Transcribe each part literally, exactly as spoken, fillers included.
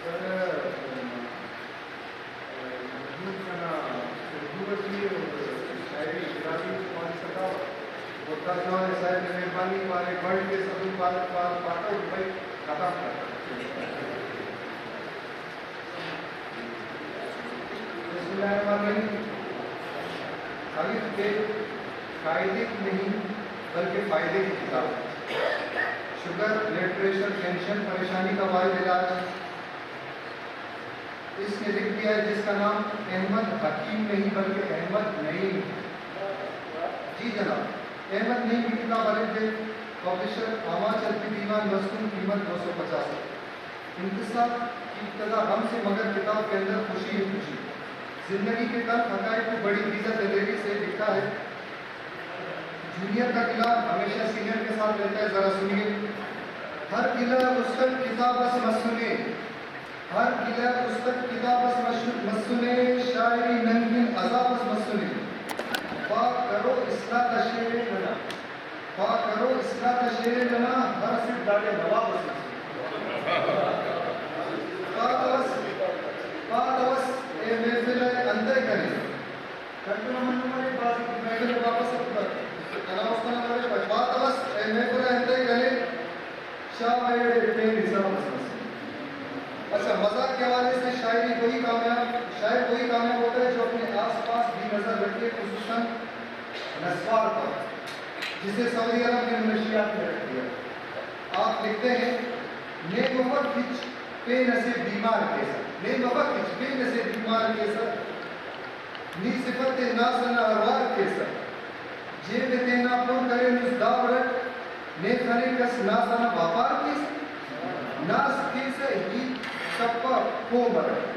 سر، مخلوق کنا اردو اٹی شاعری براہوئی پانچ سکا، اور تاج محمد صاحب نے مہربانی پارے، ورلڈ کے سبھی پار، پار، پاتا ہوں بھائی، ختم کر۔ بسم اللہ الرحمن الرحیم۔ الف بے قاعدے کی نہیں، بلکہ فائدے کی کتاب۔ شوگر، بلڈ پریشر، ٹینشن، پریشانی کا واحد علاج۔ اس نے لکھ دیا ہے، جس کا نام احمد حکیم نہیں، بلکہ احمد نعیم ہے۔ جی جناب، احمد نعیم کی کتاب الف بے، پبلشر آماچ الفی دیوان مستونگ، قیمت دو سو پچاس۔ انتصاب کی ابتدا غم سے، مگر کتاب کے اندر خوشی ہی خوشی۔ زندگی کے تلخ حقائق کو بڑی غیظہ دلیری سے لکھا ہے۔ جونیئر کا گلہ ہمیشہ سینئر کے ساتھ رہتا ہے، ذرا سنیے۔ ہر گلہ اس تک کتاب اس مسنے، ہر گلہ اس تک کتاب اس مش-، مسنے، شاعری ننگن عذاب اس مسنے۔ پاک کرو اصلاح تا شعر ننا۔ پا کرو اصلاح تا شعر ننا، ہر اسٹ داڑے نواب اس مس۔ پاتوس، پاتوس اے محفل ء انتئے کنے؟ کنٹو نا منو مرے، بھاز محفل ء واپس اتبر۔ کنا است انا نوشت بچ۔ پاتوس اے محفل ء انتئے کنے؟ شاہ ایڑے پین حساب اس مس۔ اچھا، مذاق کے حوالے سے شاعری وہی کامیاب، شاعر وہی کامیاب ہوتا ہے جو اپنے آس پاس بھی نظر رکھے، خصوصاً نسوار پر، جسے سعودی عرب میں منشیات نے رکھ دیا۔ آپ لکھتے ہیں، نے مفک ہچ پین اسے بیمار کیسہ، نے مفک ہچ پین اسے بیمار کیسہ، نی صفت ناس انا اوار کیسہ، جیب تینا پر کرینس دا وڑٹ، نے خنک اس ناس انا واپار کیسہ، ناس کیسہ ہیت کپہ پہہ مرک،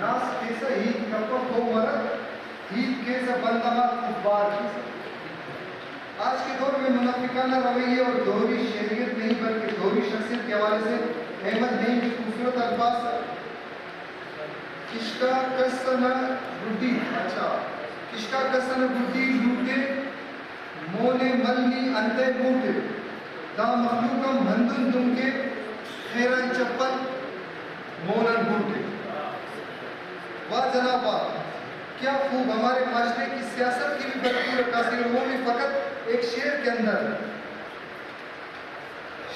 ناس کیسہ ہیت کپہ پہہ مرک، ہیت کیسہ بندغ آک کفار کیسہ۔ آج کے دور میں منافقانہ رویے اور دوہری شعریت نہیں، بلکہ دوہری شخصیت کے حوالے سے احمد نعیم کے خوبصورت الفاظ، کشکا کس ئنا گڈی، اچھا، کشکا کس ئنا گڈی لوٹے، مون ء مل نی انتئے موٹے، دا مخلوق ہم ہندن دنکہ خیران چپل مون آن بوٹے۔ واہ جناب واہ، کیا خوب، ہمارے معاشرے کی سیاست کی بھی بھرپور عکاسی ہو، وہ بھی فقط ایک شعر کے اندر۔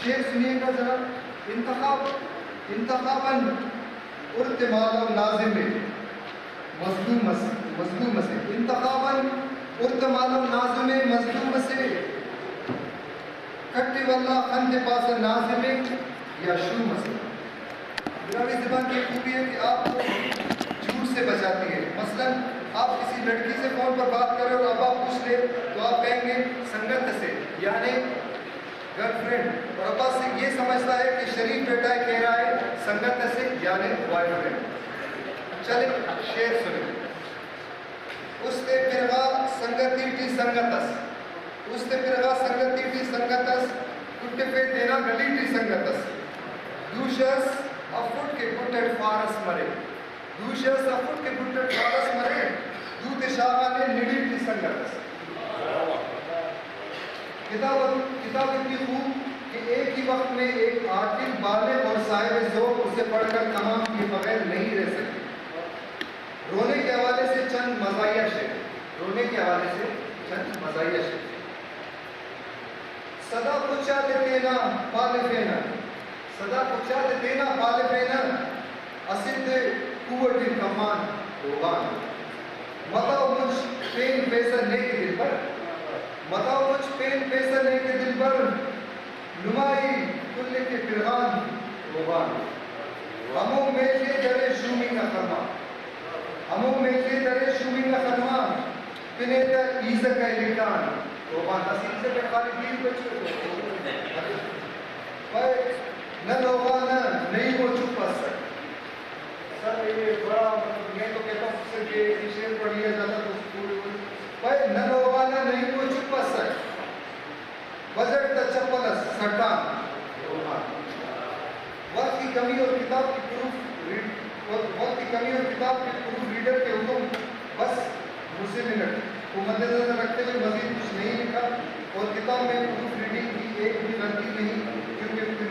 شعر سنیے گا ذرا۔ انتخاب، انتخاباً ارتمالو ناظم مظلوم اس، مظلوم اسے۔ انتخاباً ارتمالو ناظم مظلوم اسے۔ کٹے واللہ خن تے پاسہ ناظم یا شوم اسے۔ براہوئی زبان کی خوبی ہے کہ آپ کو جھوٹ سے بچاتی ہے۔ مثلاً آپ کسی لڑکی سے فون پر بات کریں اور ابا پوچھ لے تو آپ کہیں گے سنگت اسے، یعنی گرل فرینڈ، اور ابا سے یہ سمجھتا ہے کہ شریف بیٹا ہے، کہہ رہا ہے سنگت اسے یعنی بوائے فرینڈ۔ چلے شعر سنیں۔ است پرغا سنگتی ٹی سنگت اس، است پرغا سنگتی ٹی سنگت اس، کٹفے تینا گلی ٹی سنگت اس۔ دوشہ اس افٹ کہ گٹ اٹ فارس مرے۔ دوشہ اس افٹ کہ گٹ اٹ فارس مرے، دو تے شاغانے نڑی ٹی سنگت اس۔ کتاب، کتاب اتنی خوب کہ ایک ہی وقت میں ایک عاقل، بالغ اور صاحب ذوق اسے پڑھ کر تمام کیے بغیر نہیں رہ سکتے۔ رونے کے حوالے سے چند مزاحیہ شعر، رونے کے حوالے سے چند مزاحیہ شعر۔ سدا پچا تے تینا پالفینہ، سدا پچا تے تینا پالفینہ، اسہ دے کوہ ٹی کمان روغان۔ متو مچ پین پیسہ نے کہ دلبر، متو مچ پین پیسہ نے کہ دلبر، نمائی کل کے پرغان روغان۔ ہمو میل ء درے شومی نا خرما، ہمو میل ء درے شومی نا خرما، پن ء تہ ایزک ء لکان روغان۔ اسہ ایزک ء خالی دیر بچو۔ پائے نن اوغان ء نعیم و چپ اسک۔ سر، یہ بڑا، مطلب، میں تو کہتا ہوں سر کہ یہ شعر پڑھ لیا جاتا تو پورے، پائے نن اوغان ء نعیم و چپ اسک۔ بجٹ تا چپل اس سٹان۔ وقت کی کمی اور کتاب کی پروف ریڈ، وقت کی کمی اور کتاب کے پروف ریڈر کے حکم بس مجھے ملٹ کو مد نظر رکھتے ہوئے مزید کچھ نہیں لکھا، اور کتاب میں پروف ریڈنگ کی ایک بھی غلطی نہیں، کیونکہ